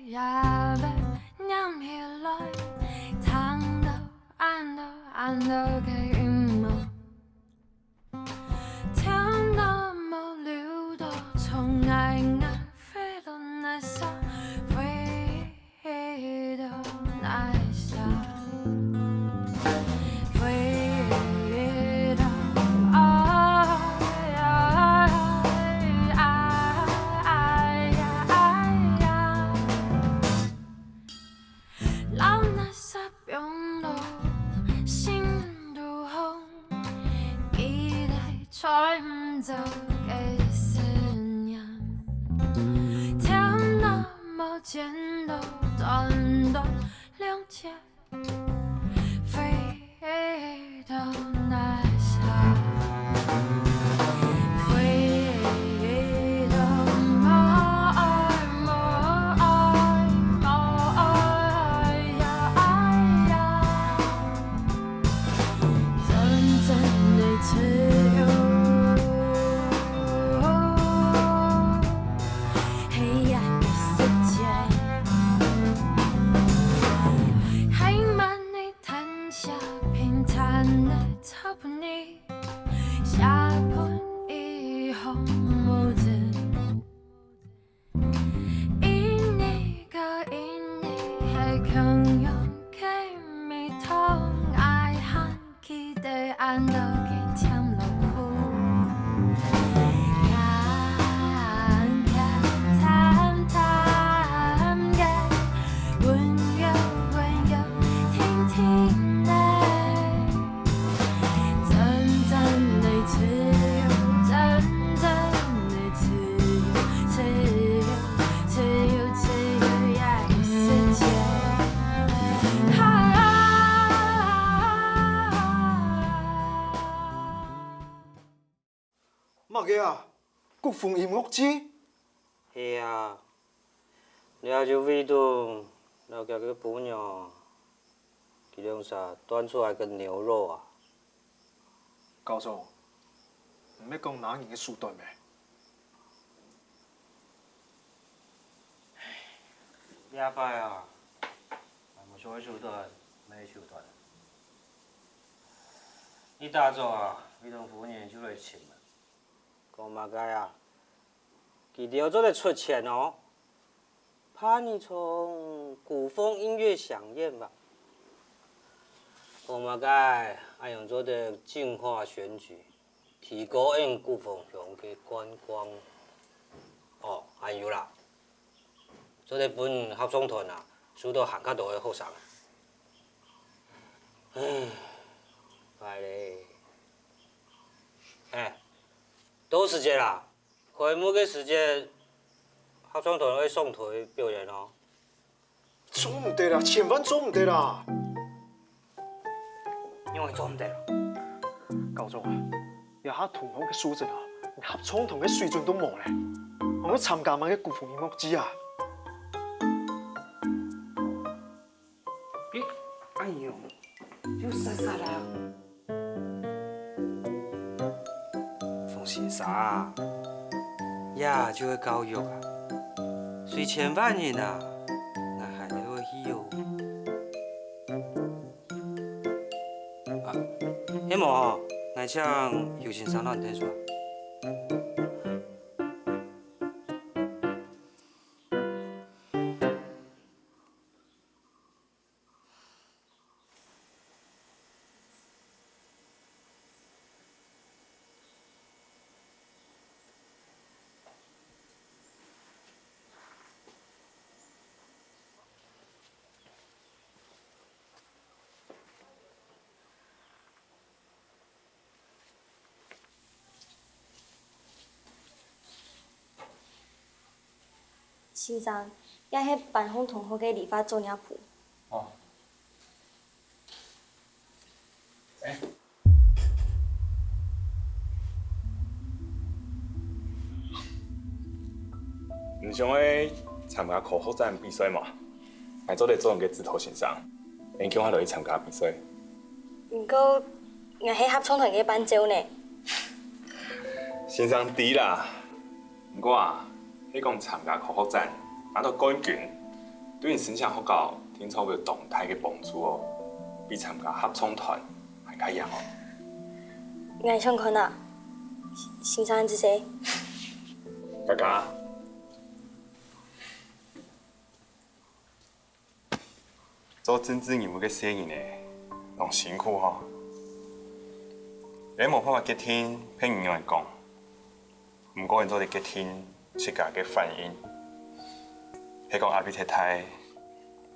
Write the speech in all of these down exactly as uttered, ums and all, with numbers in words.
也要念起來，聽到恁多恁多个音樂，聽到無留到，從愛愛飛到哪煞，飛到哪煞，飛到愛愛愛愛愛愛。 老那些冰凍心肚紅，記得吹毋走个思念。天那麼尖的短短兩截，飛 飛到哪煞？飛到無愛無愛無愛呀愛呀，真正的自由，黑暗的世界，黑暗的 天下平坦的草坪裡，下盆一紅帽子，一年个一年，還共樣个味道，愛還記得恁多个甜勞苦。 淡淡个，溫柔溫柔，定定个，真正的自由，真正的自由，自由，自由，自由，呀，世界。啊。 麼个啊？古風音樂祭？係啊，這就衛東摎厥个餔娘，佢兩儕端出來个牛肉啊。教授，你毋係講拿人个手段咩？ 這擺啊，𠊎無手段，無手段。一大早啊，衛東夫人就來尋𠊎，講麼个啊？佢兜做得出錢哦，辦一場古風音樂饗宴吧。講麼个，恁樣做得淨化選舉，提高𠊎古風鄉个觀光。哦，還有啦， 做得分合唱團啊，收到還較多个學生。唉，壞咧！哎，到時節啦，開幕个時節，合唱團愛上台表演哦。做毋得啦，千萬做毋得啦！ 仰會做毋得？教授啊，這下同學个素質啊，連合唱團个水準都無咧，還會參加麼个古風音樂祭啊？咦，哎喲，就煞煞啦！馮先生，這就係教育啊！隨千萬人啊，𠊎還係會去哦。 啊，係無吼，𠊎請邱先生摎你𢯭手啊。 先生，這係班上同學个理髮作業簿。哦。哎。 你想愛參加科學展比賽無？𠊎做得做你个指導先生，𠊎共下來去參加比賽。毋過，𠊎係合唱團个伴奏呢。先生知啦，毋過啊，係講參加科學展，拿到冠軍，對你申請學校定著會有當大个幫助哦，比參加合唱團還較贏哦。𠊎想看啊，先生恁仔細。佳佳，做政治人物个細人仔，當辛苦吼。𠊎無辦法決定別人仰般講，毋過你做得決定 自家个反應，係講壓力忒大，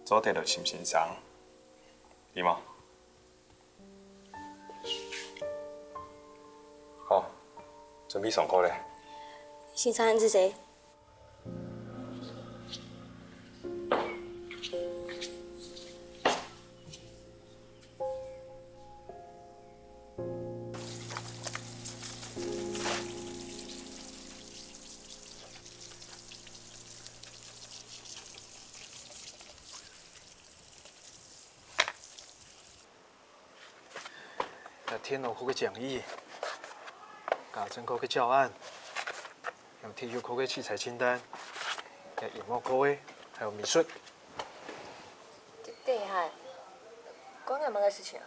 做得來尋先生，對無？好，準備上課咧。先生恁仔細。 這電腦課个講義，家政課个教案，還有體育課个器材清單，還有音樂課个，還有美術。等，等一下，關𠊎麼个事情啊？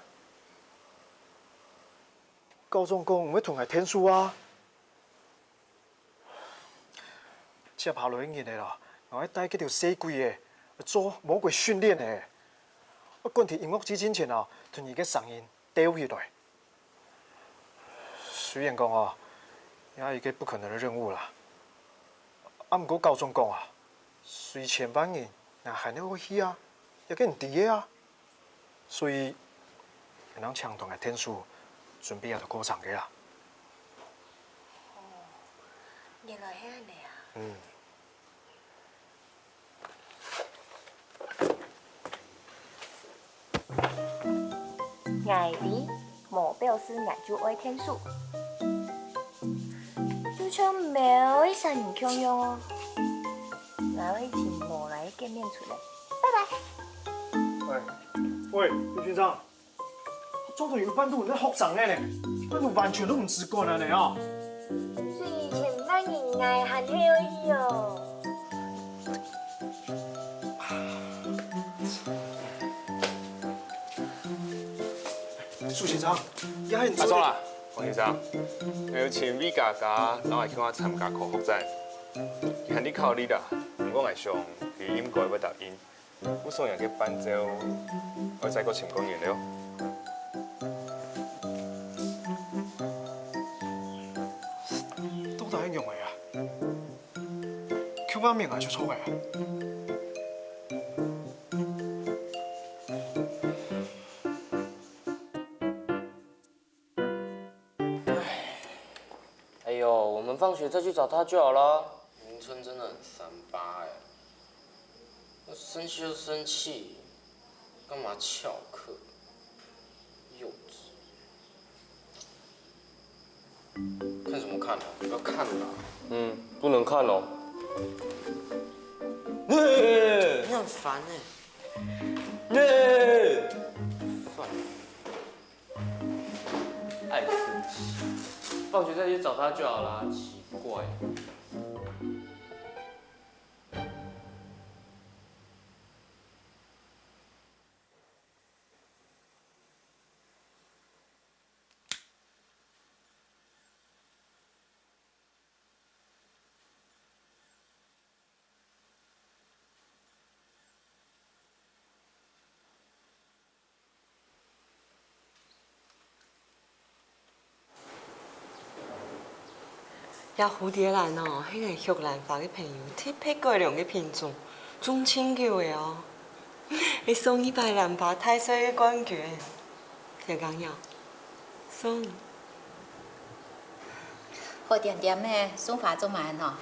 校長講毋會同𠊎𢯭手啊。 接下來个日仔啦，𠊎愛帶該兜細鬼仔做魔鬼訓練仔，愛趕在音樂季進前啊，同佢个聲音鬥起來。雖然講啊，這係一個不可能的任務啦，啊，毋過校長講啊，隨千萬人，𠊎還係會去啊，這个你知个啊。 所以，𠊎正請同𠊎𢯭手，準備這兜課程个啊。哦，原來係恁仔啊！嗯。𠊎知，無表示𠊎就愛𢯭手。就像某一儕人共樣哦。𠊎會尋無來个見面出來。 拜拜。喂，喂，劉先生，做得有半路个學生仔呢，半路完全都毋使管恁仔哦。隨千萬人，𠊎還係愛去哦。蘇先生，這下你做得，啊，著啦，黃先生，𠊎有請魏佳佳，然後還去參加科學展。 佢還在考慮啦，毋過𠊎想，佢應該會答應。毋過這个伴奏，愛再過尋個人了。到底係仰仔啊？曲仔名啊，就著个啊！ 哎呦，我們放學再去找他就好啦。明春真的很三八欸，那生氣就生氣，幹嘛翹課？幼稚。看什麼看啊？不要看啦。嗯，不能看哦。你很煩欸。煩。 愛生氣，放學再去找他就好啦，奇怪。這蝴蝶蘭哦，係𠊎畜蘭花个朋友特別改良个品種，種盡久了哦。係上一擺蘭花大賽个冠軍。 小剛陽，送。好恬恬仔，送花做麼个呢？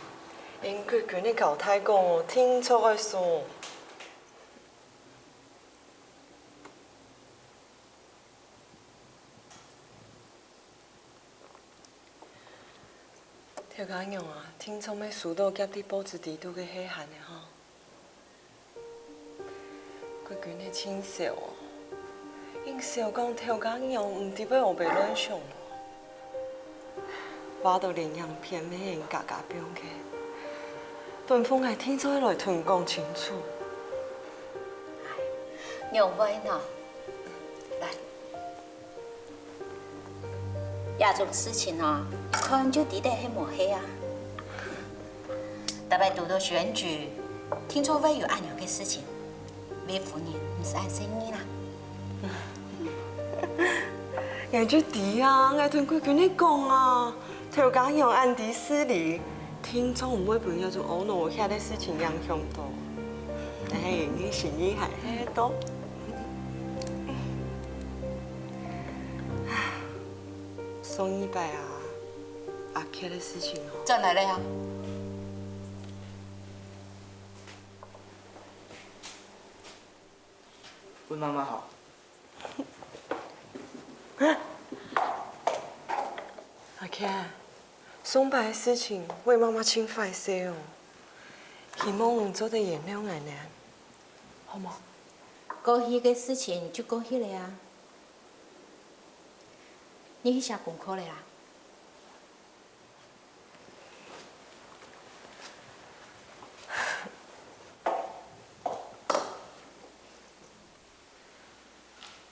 因為君君个交代講哦，定著愛送。小剛陽啊，定著愛收到夾在報紙底肚个係閒个吼。 佢今日盡愁哦，因愁講頭家娘毋知會烏白亂想無。話到連影片乜係人家家放个，本分𠊎定著愛來同你講清楚。仰會呢？來，這種事情哦，一看就知得係無係啊。逐擺堵到選舉，定著會有恁樣个事情，魏夫人毋使恁細義啦。𠊎就知啊，𠊎同貴君你講啊，頭家娘恁知事理， 定著毋會分這種阿腦歇个事情影響到。哎，你心意還係多。上禮拜啊，阿傑个事情哦。轉來了啊？問媽媽好。阿傑，上擺个事情，魏媽媽盡壞勢哦。希望你做得原諒𠊎呢，好無？過去个事情就過去了啊。你去寫功課了啊？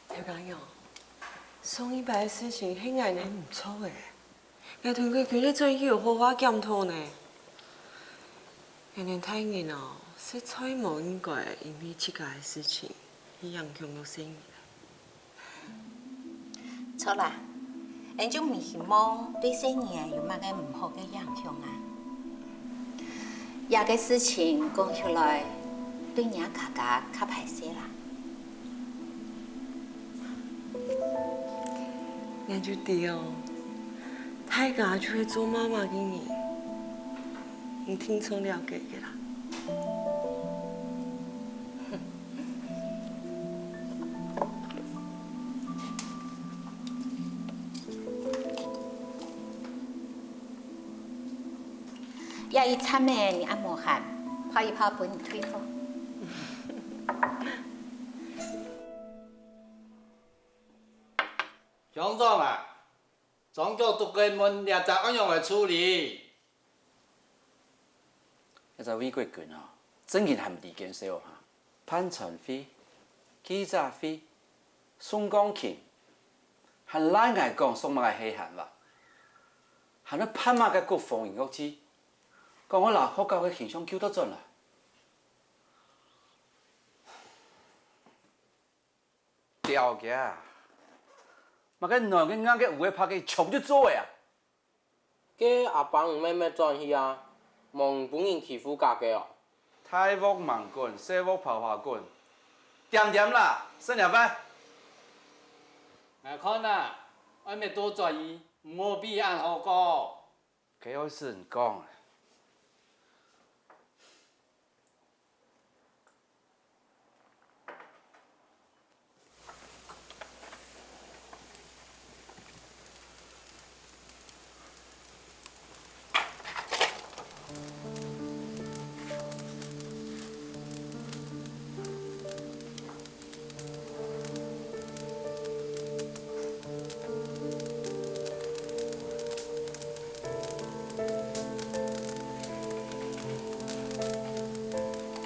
頭家娘，上禮拜个事情係𠊎等毋著欸。𠊎同佢今日轉去有好好檢討呢。𠊎等大人哦，實在無應該因為自家个事情去影響到細人。 著啦，𠊎就毋希望對細人有麼个毋好个影響啊。這个事情講出來，對若家家較歹勢啦。𠊎就知哦，大家就係做媽媽个人，一定盡了解个啦。 這一站呢，你恁無閒，泡一泡分你退貨。鄉長啊， 張局都該問這隻仰般來處理？這隻魏國軍哦，正經還毋知見笑哈！盤纏費、記者費、送鋼琴，還賴𠊎講送麼个戲還哇？還愛辦麼个國防音樂祭，講愛摎學校个形象救倒轉來。 吊佢啊！麼个軟个硬个有个白个，全部就做个啊！該阿爸毋係乜轉去啊？無分人欺負家个哦！大鑊吂滾，細鑊拋下滾，恬恬啦，食若飯。𠊎看啊，愛乜倒轉去，毋好比恁好過。該愛使你講。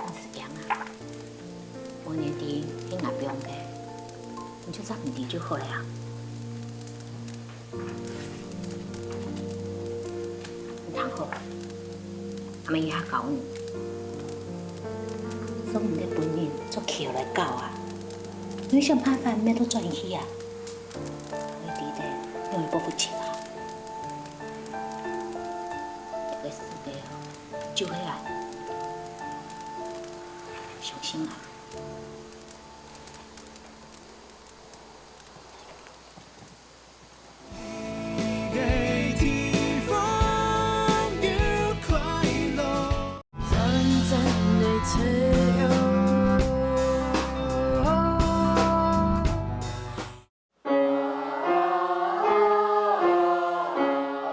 毋使驚啊，無人知係𠊎放个，你就當毋知就好了啊。你聽好，阿姆這下教你，做毋得分人捉去來搞啊！你想辦法，乜倒轉去啊！ 你知得仰般報復自家。這个世界哦，就係恁，相信𠊎。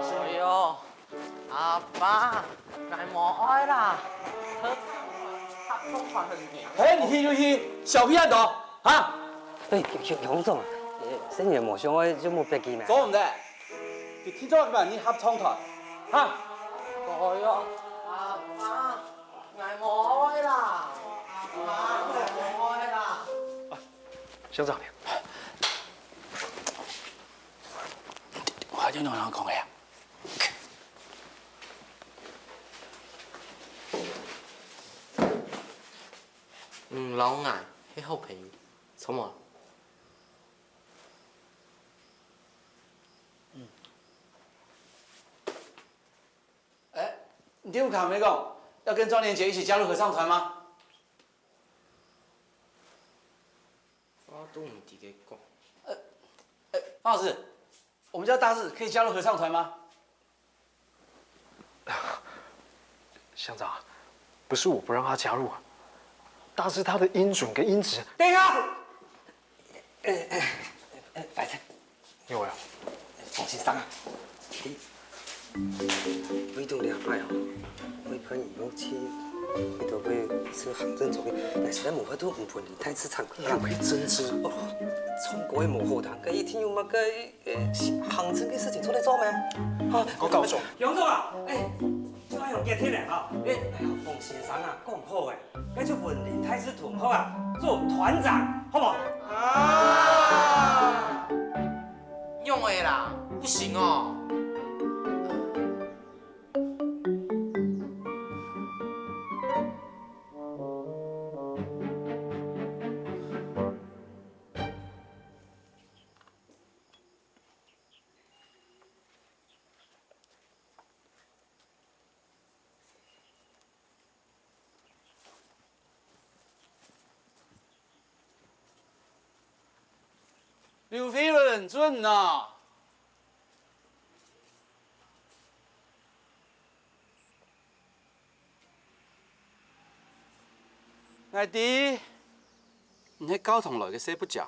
哎喲，阿爸，𠊎無愛啦，合唱團，合唱團很娘。嘿，你去就去，小屁孩多，哈？哎，鄉長啊，細人無想愛就莫逼佢咩？做毋得，佢聽說佢你合唱團，哈？哎喲，阿爸，𠊎無愛啦，阿爸，𠊎無愛啦。乡长，我就用人讲个啊。嗯，老外，迄好朋友，怎么？嗯。哎，你听吴卡梅讲，要跟庄连杰一起加入合唱团吗？ 我都毋知佢講。呃，呃，方老师，我们家大志可以加入合唱团吗？乡长，不是我不让他加入啊，大志他的音准跟音质……等一下，呃，呃，呃，呃，白菜， 有啊。方先生啊，你，你到這擺哦，為朋友去，你都會做行政助理，但是咱無法度毋分你太市場去啊。又沒針織。哦，唱歌也無好聽，該一定有麼个，呃，行政个事情出來做咩？啊，我告訴你，楊總啊，哎， 就愛用幾天咧吼。哎，哎呀，方先生啊，講好誒，該就文林太師同好啊，做團長，好無？啊！用誒啦，不行哦。 劉飛倫，準啊！𠊎知，你係教堂來个睡不著。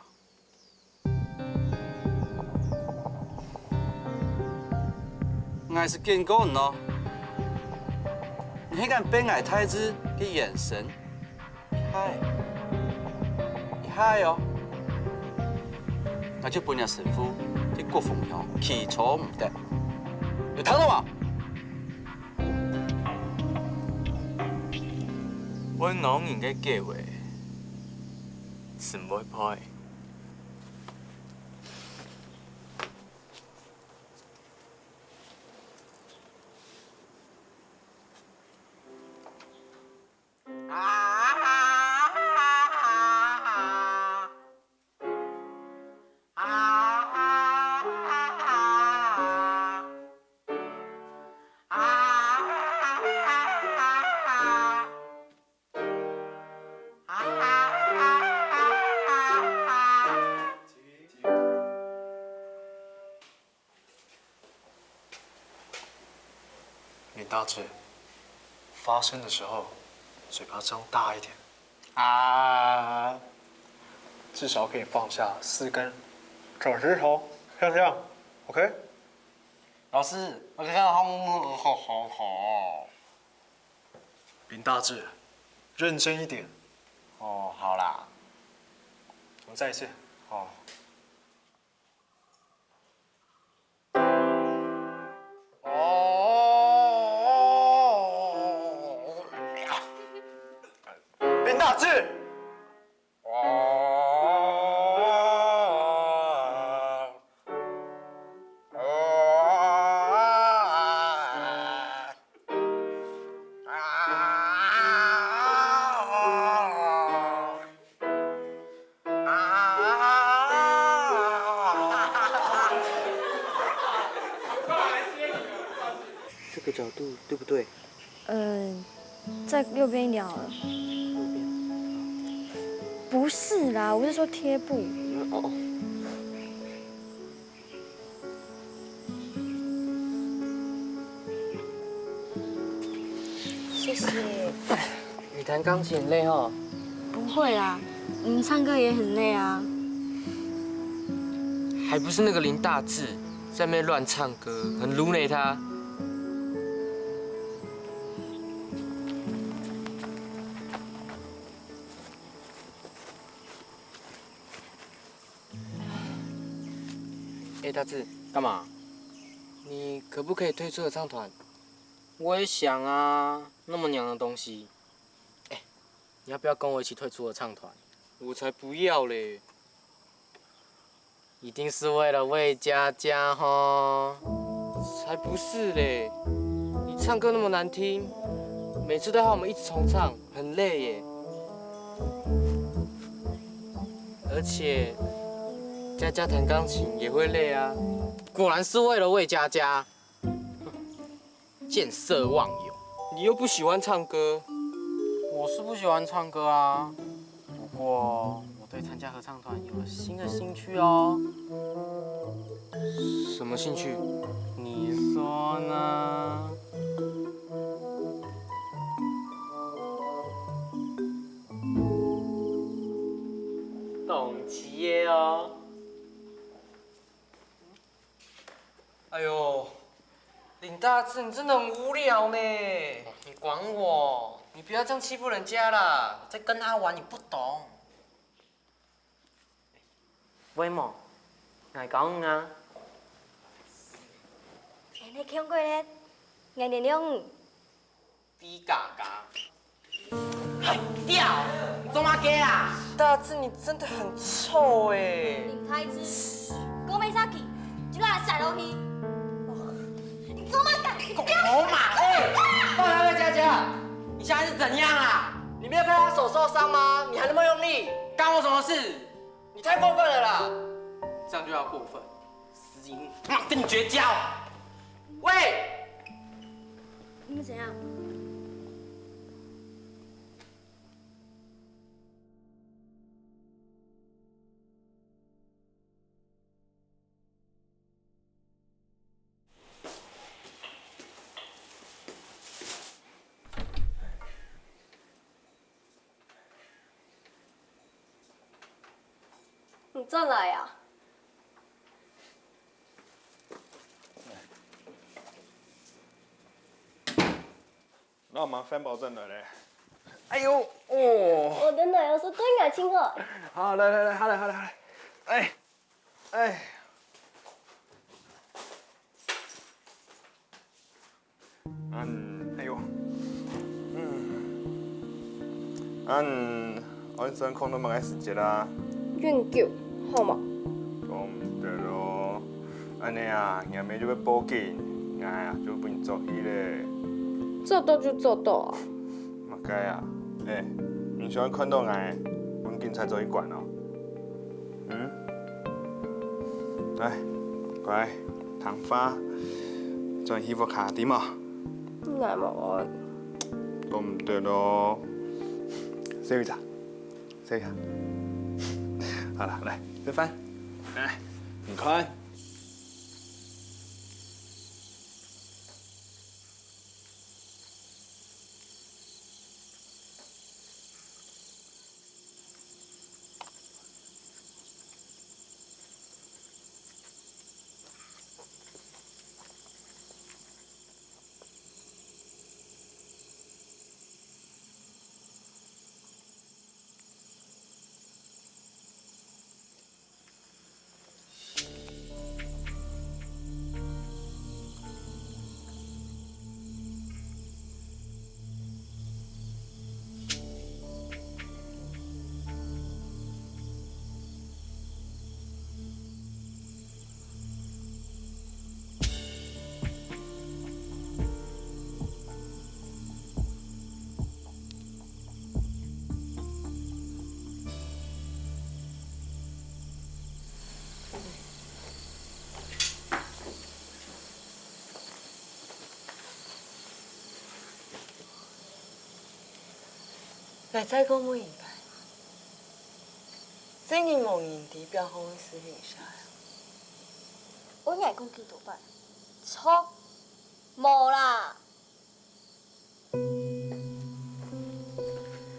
𠊎係警告你哦，你係敢背𠊎大志个眼神，一下，一下哦，𠊎就分若神父在國父堂企坐毋得，有聽到無？愛惱人个狗仔，神會派。 林大志，發聲的時候嘴巴張大一點，啊，至少可以放下四根手指頭，像這樣，OK？老師，我剛剛好好好好。林大志，認真一點。哦，好啦。我們再一次。哦。 哦，林大志。这个角度对不对？嗯，再右边一点好了。右边。不是啦，我是说贴布。嗯，哦，哦。 谢谢。你弹钢琴很累哦。不会啦，我们唱歌也很累啊。还不是那个林大志在那边乱唱歌，很如雷他。 哎，大志，干嘛？你可不可以退出合唱团？我也想啊，那么娘的东西。哎，你要不要跟我一起退出合唱团？我才不要嘞！一定是為了魏佳佳吼。才不是嘞！你唱歌那麼難聽，每次都要我們一直重唱，很累耶。而且，佳佳彈鋼琴也會累啊。果然是為了魏佳佳。 见色忘友。你又不喜歡唱歌。我是不喜欢唱歌啊，不过我对参加合唱团有了新的兴趣哦。什么兴趣？你说呢？懂期耶哦。 哎呦，林大志，你真的很無聊呢。你管我？你不要这样欺负人家啦！我在跟他玩，你不懂。喂，mo，𠊎教你啊。你看過咧，𠊎年齡。 低嘎嘎。哎，掉！你做麼个啊？大志，你真的很臭欸！林大志，講無啥个，就拿來撒落去。你做麼个？狗嘛，哎，放开魏佳佳！你现在是怎样啊？你没有看她手受伤吗？你还那么用力，干我什么事？你太过分了啦！这样就要过分？死刑，妈，跟你绝交！喂！ 你们怎样？你转來啊？那我們飯包轉來咧。哎呦，哦。我的奶油酥燉感情哦。好，來來來，好了好了好了。哎，哎。 恁，哎喲，嗯，恁，恁愛轉看到麼个時節啊？恁久，好無？講毋得咯，恁呢啊，若姆就會報警，𠊎啊就分你捉去咧。捉到就捉到啊！麼个啊？哎，你想看到𠊎，分警察捉去關哦？ 嗯？來，乖，聽話，轉去屋下，知無？𠊎無愛。講毋得咯。睡一下，睡一下。好了，來，食飯。來，你看。 𠊎再過問一擺，真經無人知表項个事情係無？𠊎講幾多擺？著，無啦！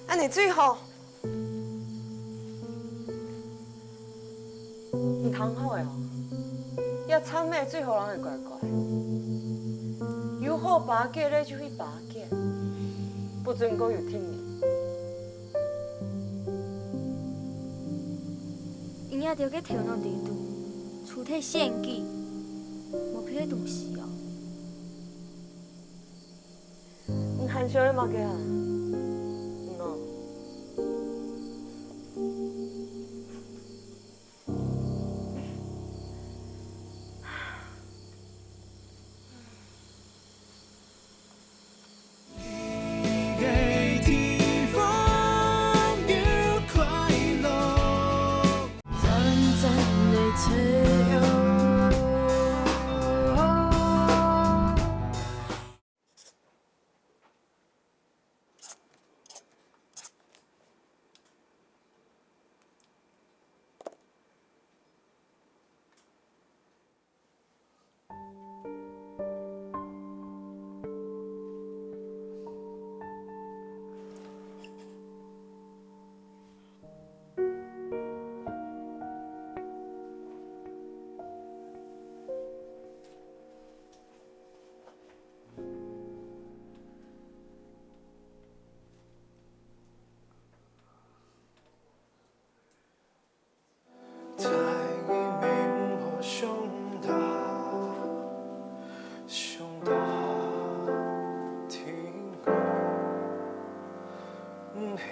恁呢最好。你聽好了哦，這站仔最好人會乖乖，有好巴結个就去巴結，不准講有聽人。你這兜个頭腦裡肚，除忒選舉，無別个東西哦。 你還想愛麼个啊？喏。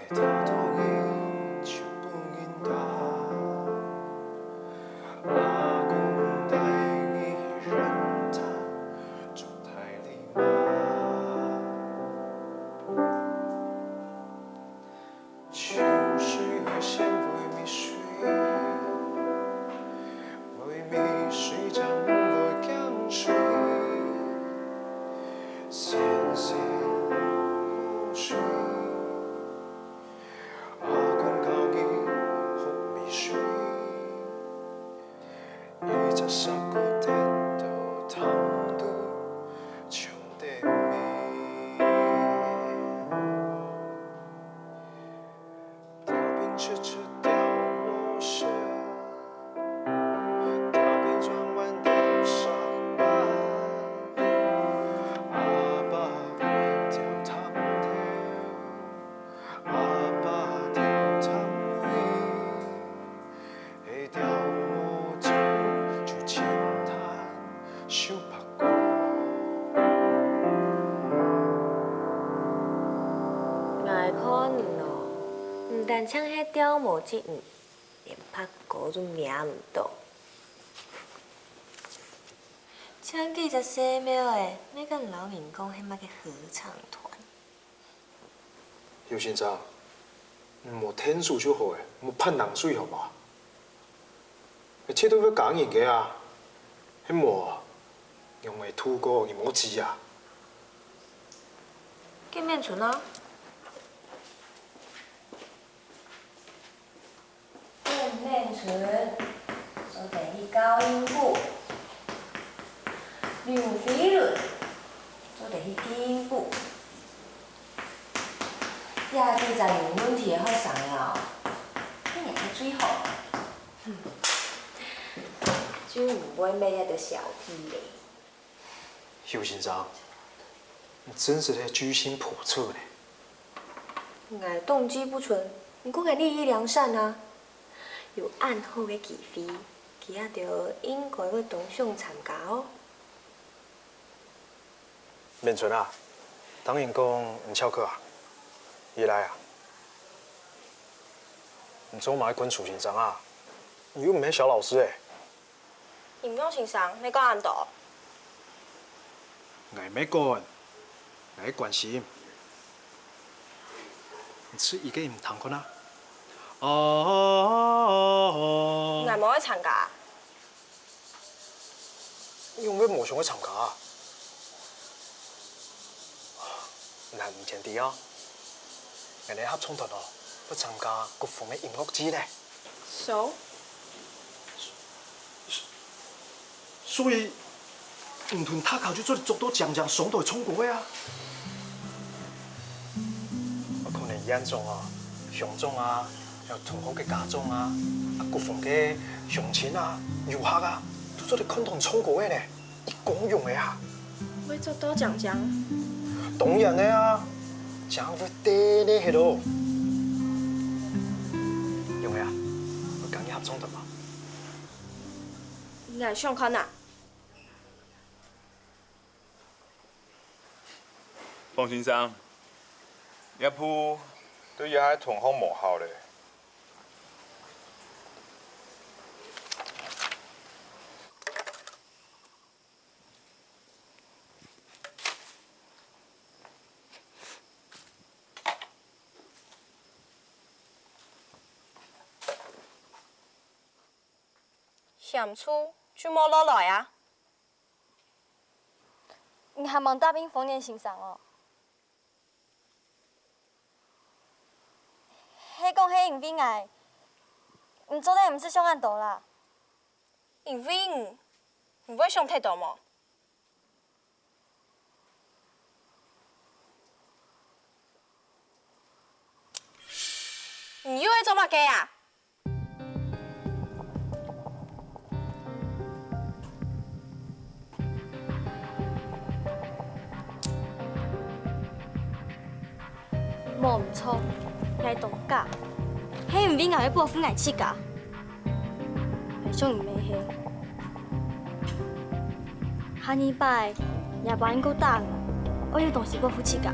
大道理就分人打，阿公帶你去染髮，做大理嘛。 秋水河線妹妹水，妹妹水將妹妹降水，先生無水，阿公教你學妹水。 一隻石牯跌到潭肚，沖得面。吊瓶直直吊無煞，吊瓶裝滿吊石粑。阿爸吊潭頭，阿爸吊潭尾。 係條毛巾就淺淡手拍過。𠊎看哦，毋單淨係吊毛巾，連拍過都摸毋到。像該隻細貓仔，哪敢摎人講係麼个合唱團？ 邱先生，你莫𢯭手就好欸，莫潑冷水好無？你絕對會咬人个啊！係無，用个度過你莫急啊！該面存啊！ 𠊎面存做得去教音樂，劉飛倫做得去進步。這幾隻有問題个學生哦，係𠊎最好，就毋會每日都笑屁咧。 邱先生，你真實係居心叵測呢。𠊎動機不純，毋過𠊎利益良善啊！有恁好个機會，佢兜應該會當想參加哦。面存啊，聽人講你翹課啊？起來啊！你做麼个管邱先生啊？你又毋係蕭老師欸！ 音樂先生，你講恁多？𠊎無管，𠊎關心。你試一個音聽看啊。哦，𠊎無愛參加。你仰會無想愛參加啊？ 𠊎毋知哦，𠊎兜合唱團哦，愛參加國風个音樂祭呢。So？所以，你同大家就做得捉到靚靚上台唱歌个啊！啊，可能縣長啊、鄉長啊，還有同學个家長啊，啊，國風个鄉親啊、遊客啊，都做得看到你唱歌个呢。 一公用个啊！會捉到靚靚？當然个啊，靚會得呢係咯。用个啊，愛跟你合唱得無？𠊎想看啊。方先生，這步對這下同學無效咧。 嫌臭就莫落來啊！你還吂答應豐年先生哦？係講係因為𠊎，你做得毋使想恁多啦。因為你，你會想忒多無？ 你又愛做麼个啊？無毋著，𠊎當假，係因為𠊎愛保護𠊎自家。 𠊎想你乜係。下二擺，若爸應該打𠊎，愛有東西保護自家。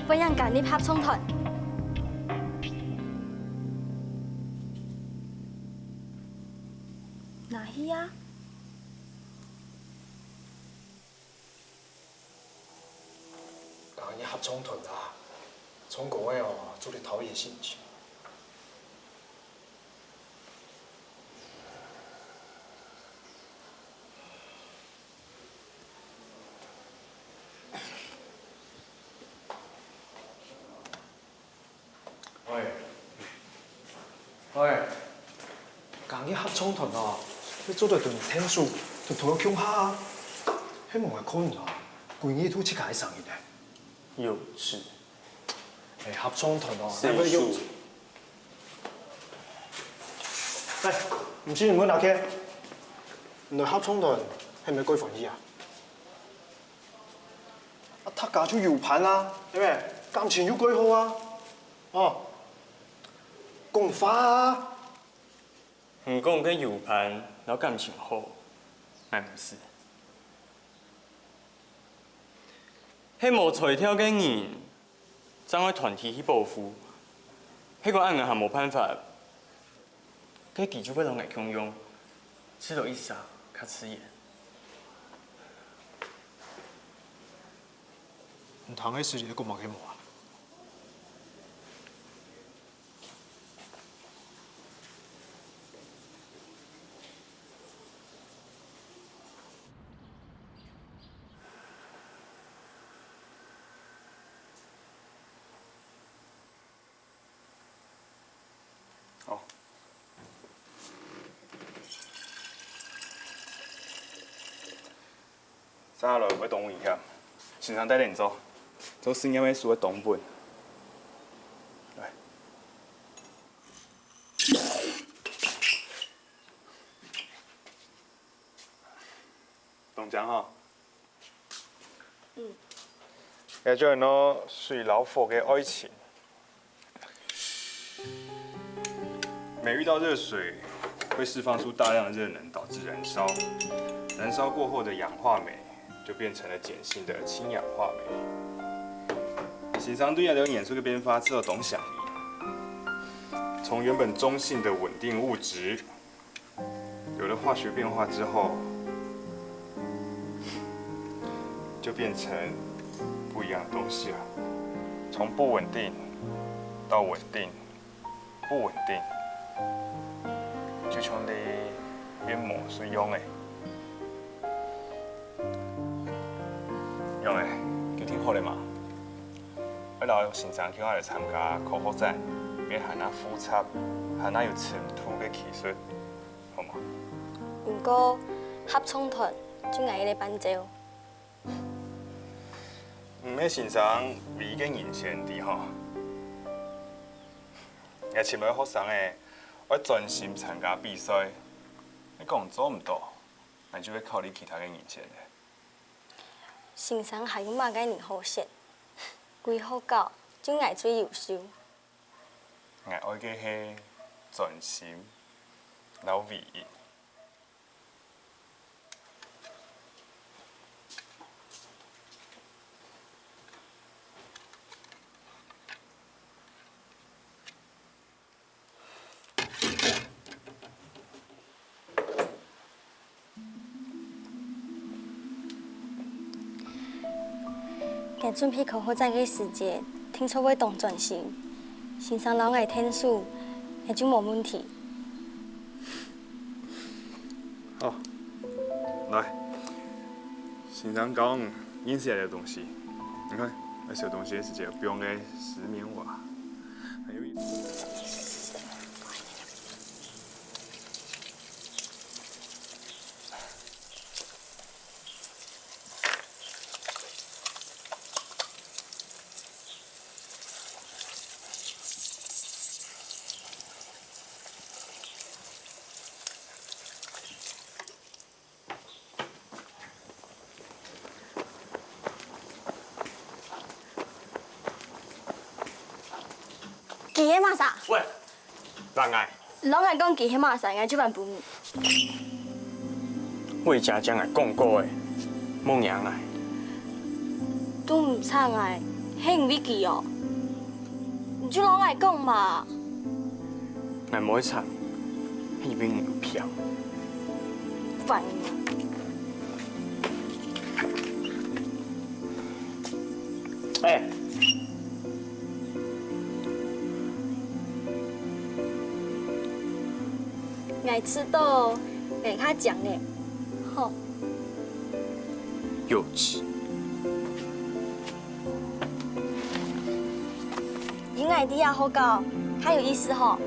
分人加入合唱團。哪去啊？加入合唱團啊，唱歌个哦，做得陶冶性情。 喂，喂，加入合唱團哦，你做得同𢯭手偷偷共下啊，係無愛看人啊，歸日都自家个聲音呢。幼稚。哎，合唱團哦，哪會幼稚？哎，毋信你問阿Ken，你來合唱團係毋係蓋歡喜啊？ 啊，大家就有伴啊，對不對？感情又蓋好啊，哦，講話啊。你講个有伴摎感情好，𠊎毋識。係無才調个人，正愛團體去保護。係講恁樣還無辦法， 該佢就會摎𠊎共樣，試著一儕較自然。你聽个時節講麼个無啊？ 哦。接下來會當危險，先生帶領你做，做實驗个時會當穩。來。當靚吼。 也就安到水摎火个愛情。煤遇到熱水，會釋放出大量的熱能，導致燃燒。燃燒過後的氧化煤就變成了鹼性的氫氧化煤。先生對這个元素个變化知著當想念，從原本中性的穩定物質， 有了化學變化之後，就變成不一樣的東西了。從不穩定到穩定，不穩定，就像你變魔術樣仔。樣仔，決定好了嗎？愛摎先生共下來參加科學展，變還較複雜、還較有深度个技術。 好無？毋過，合唱團就𠊎一个伴奏。毋係先生唯一个人選，你知吼？𠊎尋來學生仔，愛專心參加比賽。你講做毋到，𠊎就會考慮其他个人選咧。先生還有麼个人好選？歸學校就𠊎最優秀。 𠊎愛个係專心摎唯一。 𠊎準備科學展个時節，定著會當專心。先生摎𠊎𢯭手，𠊎就無問題。好，來，先生教你認識這兜東西。你看，這兜東西係直接放个石棉瓦，還有一 佢係麼儕？喂，人啊！摎𠊎講佢係麼儕，𠊎就還分你。喂，姐姐，𠊎講過个，莫惹𠊎。都毋插𠊎。係因為佢哦？你就摎𠊎講嘛。𠊎無愛唱，係因為你有病。煩。哎。𠊎知道，𠊎較靚咧。好。幼稚。 有𠊎在這學校，較有意思吼。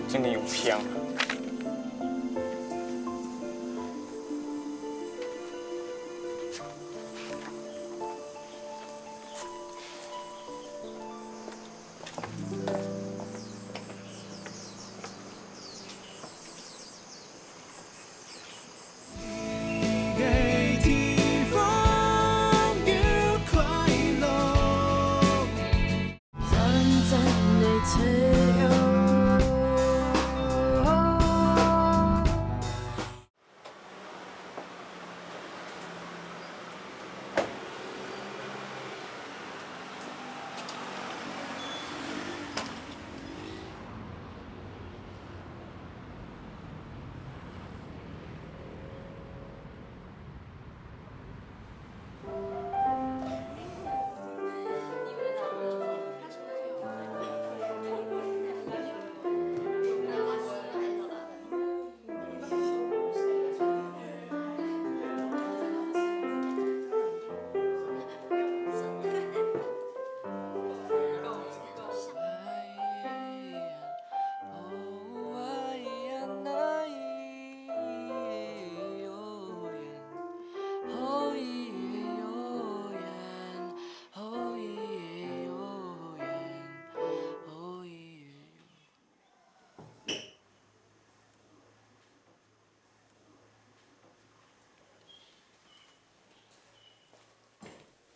真个有病。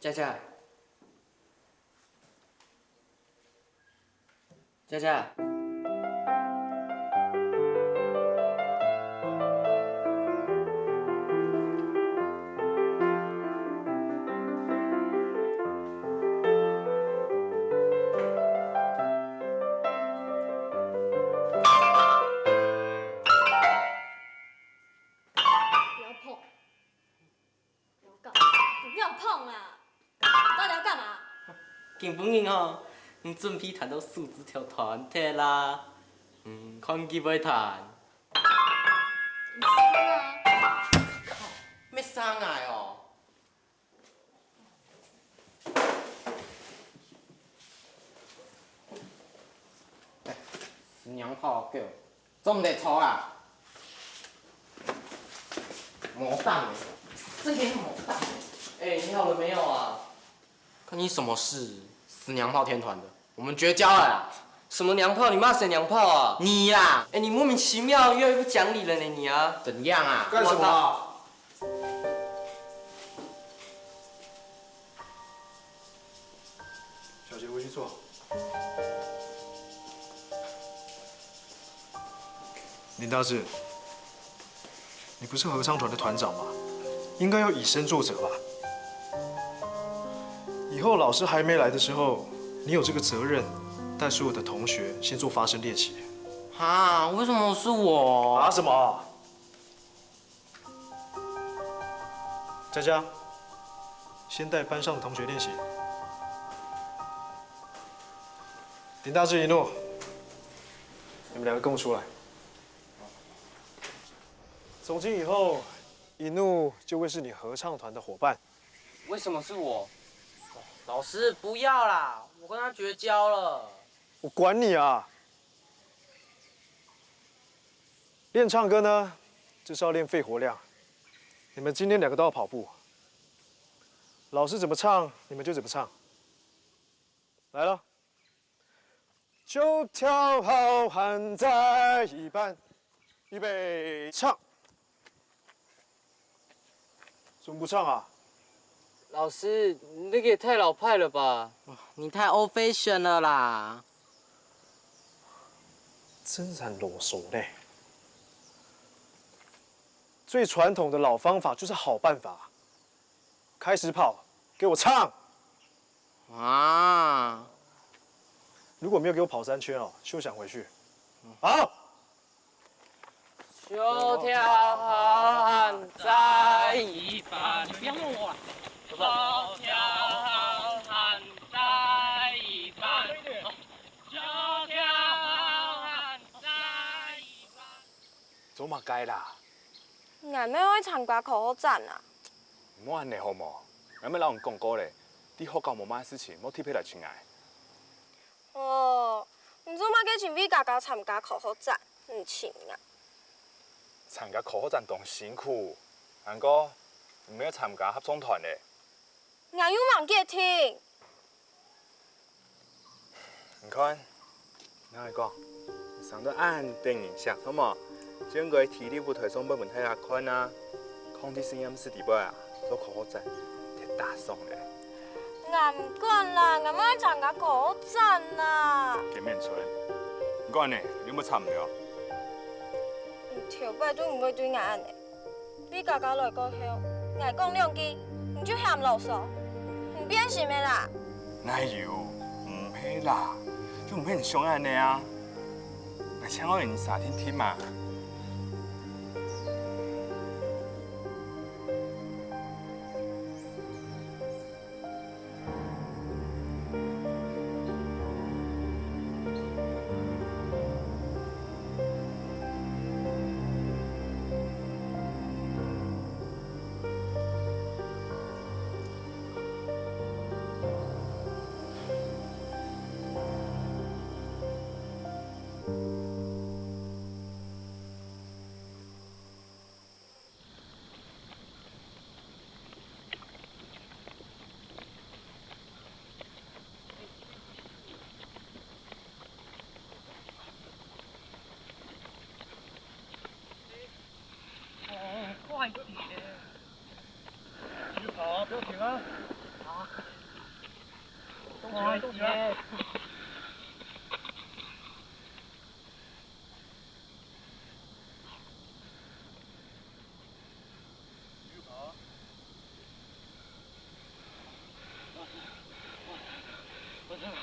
佳佳，佳佳。 不要碰！不要碰啊！到底要幹嘛？今晡日哦，你準備彈到手指頭斷忒啦。嗯，看佢會彈。你試看啊！靠，乜生𠊎哦！ 死娘炮狗，做毋得吵啊！無膽欸，這個無膽欸。哎，你好了沒有啊？關你什麼事？死娘炮天團的，我們絕交了啦！什麼娘炮？你罵誰娘炮啊？你啦！哎，你莫名其妙，越來越不講理了呢，你啊！怎樣啊？幹什麼啊？ 小姐，回去坐。林大志，你不是合唱團的團长吗？应该要以身作则吧？以后老师还没来的时候，你有这个责任带所有的同学先做发声练习。啊，为什么是我？啊什么？ 佳佳，先带班上的同学练习。林大志、一怒，你们两个跟我出来。从今以后，一怒就会是你合唱团的伙伴。为什么是我？老师，不要啦，我跟他绝交了。我管你啊！ 练唱歌呢，就是要练肺活量。你们今天两个都要跑步，老师怎么唱，你们就怎么唱。来了，就跳好汉在一半，预备，唱。 怎么不唱啊？老师，你那个也太老派了吧！你太 old fashion 了啦！真是很啰嗦嘞。最传统的老方法就是好办法。开始跑，给我唱！啊！如果没有给我跑三圈哦，休想回去。好。就跳好汉再一班。你不要弄我啊！就跳好汉再一班。就跳好汉再一班。做麼个啦？ 𠊎乜愛參加科學展啊！毋好恁呢好無？𠊎乜摎你講過咧，在學校無麼个事情，莫特別來尋𠊎。哦，你做麼个尋偉嘉嘉參加科學展，毋尋𠊎？參加科學展當辛苦，還過你乜愛參加合唱團咧。 𠊎又吂決定。你看，𠊎同你講，你生到恁得人惜，好無？就應該在第一舞台上背分大家看啊！囥在實驗室底背啊，做科學展，忒打爽咧。𠊎毋管啦，𠊎乜愛參加科學展啦！金面春，你講恁呢，你有無插毋著？你頭擺都毋會對𠊎恁呢。 偉嘉嘉來過後，𠊎講兩句，你就嫌囉嗦，你變心个啦！哪有，毋係啦，就毋係你想个恁呢啊！𠊎淨愛你沙定定嘛。 哦，快点！继续跑啊，不要停啊！好。动起来，动起来！快点！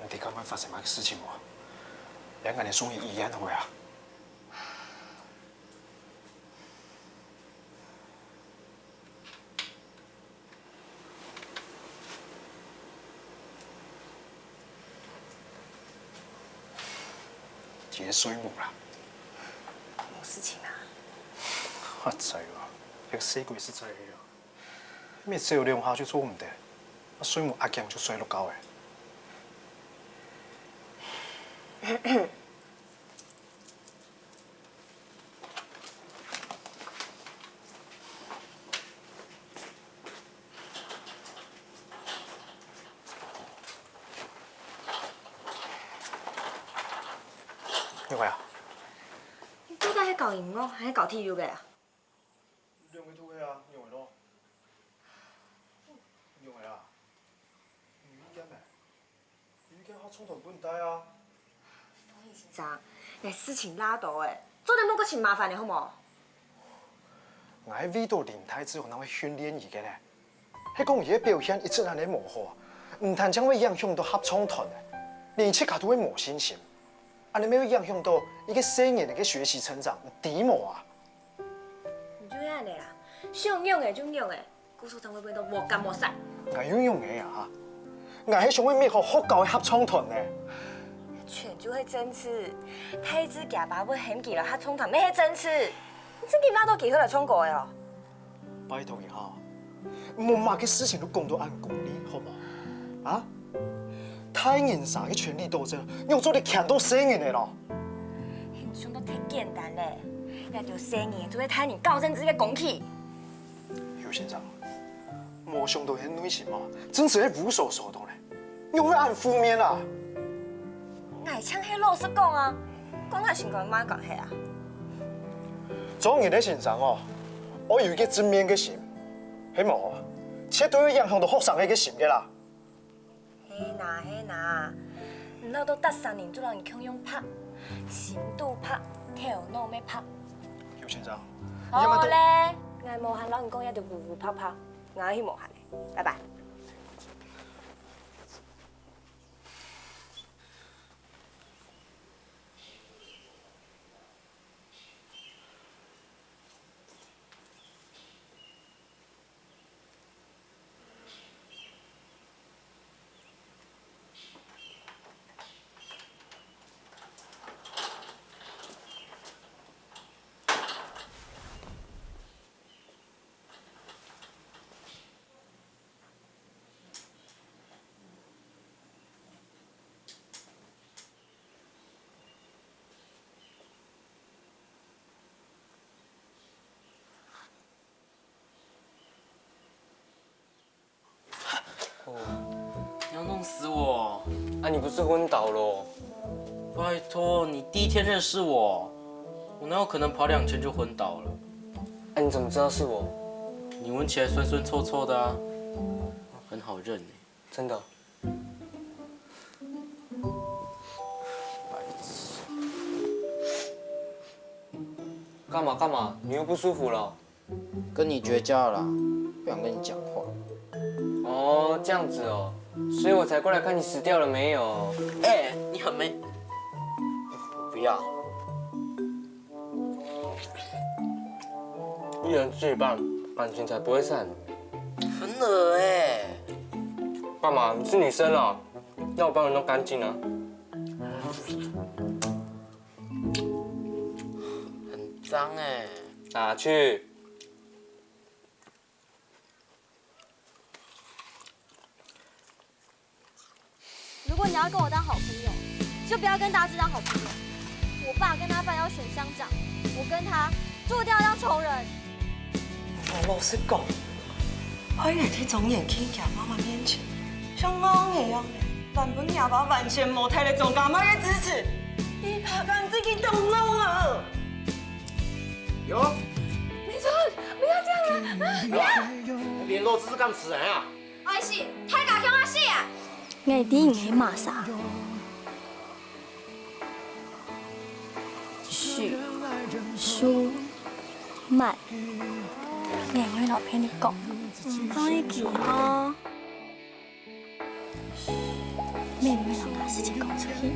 你知剛剛發生麼个事情無？連𠊎个送醫院都會啊！ 佢个睡目啦。無事情啊。發財哦，該細鬼實在个哦，每走兩下就做毋得，啊睡目恁強就睡落覺欸。 你會啊？你到底係搞音樂還係搞體育个啊？兩個都會啊，你會咯？你會啊？你有意見無？ 你去合唱團分你帶啊。風雨先生，𠊎事情罅多欸，做得莫過尋麻煩咧，好無？𠊎係為著林太子正會訓練佢个呢。係講佢个表現一直恁呢無好啊，毋單淨會影響到合唱團欸，連佢自家都會無信心。恁呢乜會影響到一個細人仔个學習成長，你知無啊？你就係恁呢啦，想仰仔就仰仔， 故所正會變到無結無煞。𠊎又仰仔啊？𠊎係想愛搣好學校个合唱團呢。全就係政治，太子厥爸會喊佢來合唱團，乜係政治。你正經罵到佢會來唱歌个哦？拜託你哈，莫麼个事情都講到恁功利，好無？啊？大人儕个權力鬥爭，仰做得牽到細人仔咯？你想到忒簡單咧，這兜細人就係大人搞政治个工具。先生，無想到你內心哦，真實係烏索索到咧，仰會恁負面啊？𠊎淨係老實講啊，關𠊎心肝麼个關係啊？做人个先生哦，愛有一個正面个心，係無，絕對會影響到學生个心个啦。 係啦係啦，毋好到逐儕人就摎你共樣白，心肚白，頭腦乜白。劉先生，你有無？好咧，𠊎無閒摎你講這兜烏烏白白，𠊎去無閒咧，拜拜。哦，你要弄死我！啊，你不是昏倒了？拜托，你第一天認識我，我哪有可能跑兩圈就昏倒了？啊，你怎麼知道是我？你聞起來酸酸臭臭的啊，很好認欸。真的？白痴。幹嘛幹嘛？你又不舒服了？ 跟你絕交了啦，不想跟你講話。哦，這樣子哦，所以我才過來看你死掉了沒有。哎，你很沒……不要。一人吃一半，感情才不會散。很惡欸。幹嘛？你是女生哦？那我幫你弄乾淨啊。很髒欸。拿去。 如果你要跟我当好朋友，就不要跟大志当好朋友。我爸跟他爸要选乡长，我跟他做一定要当仇人。我老实讲，害你去庄严去人家妈妈面前，像戇仔样个，原本你阿爸完全无睇得中阿妈个支持，你爸敢自己动怒啊！有，明春，不要这样啊！啊，不要！联络只是干死人啊！ 愛死，大家共下死啊！𠊎知你係麼儕。許淑曼，𠊎會來陪你講。你中意佢吼？ 妹妹，你把事情講出去。